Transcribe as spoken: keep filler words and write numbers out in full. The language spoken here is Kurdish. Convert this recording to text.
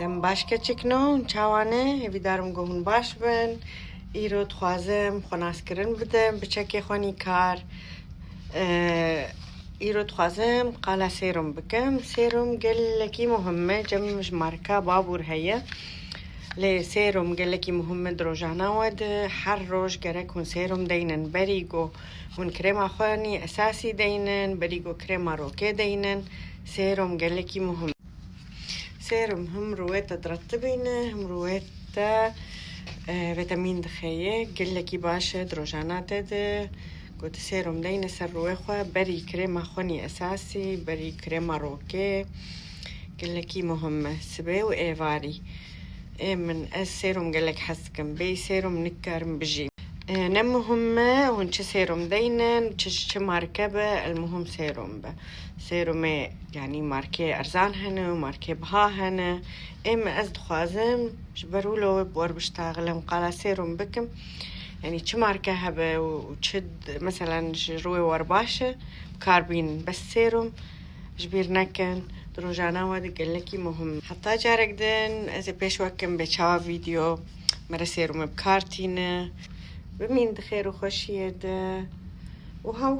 Em baş keçikno, hûn çawane, hêvîdarim ku hûn baş bin. Îro dixwazim xwe naskirin bidim, bi çekê xwe nîkar. Ee, îro dixwazim qala sêrum bikim. Sêrum gelekî muhim e, cem ji marka Babûr heye. Lê sêrum gelekî muhim e di rojana we de. Her roj gerek hûn sêrum deynin. Berî ku hûn krêma xwe nî esasî deynin, berî ku krêma rokê deynin. Sêrum gelekî muhim. Sêrum him rûyê te diretibîne, him rûyê te, e, vîtamîn dixeye, gelekî baş e di rojana te de. Ku tu sêrum deyne ser rûyê xwe, berî krêma xwe nî esasî, berî krêma rokê. Gelekî muhim e, sibê û êvarî. Ê min, ez sêrum gelek hez dikim. Bêyî sêrum nikarim bijîm. E, ne muhim e hûn çi sêrum deynin, çi, çi marke be, el muhim sêrum be. Sêrumê, yanî markê erzan hene û markê biha hene. Ê min, ez dixwazim ji ber wilo wê bi we re biştaxilim, qala sêrum bikim. Yanî çi marke hebe û, û çi d-, meselen ji rûyê we re baş e, bi kar bînin. Bes sêrum ji bîr nekin, di rojana we de gelekî muhim. Heta carek din, ez ê pêş we kim bê çawa vîdeo, mere sêrumê bi kar tîne. Bimîn di xêr û xweşiyê de. Û hew.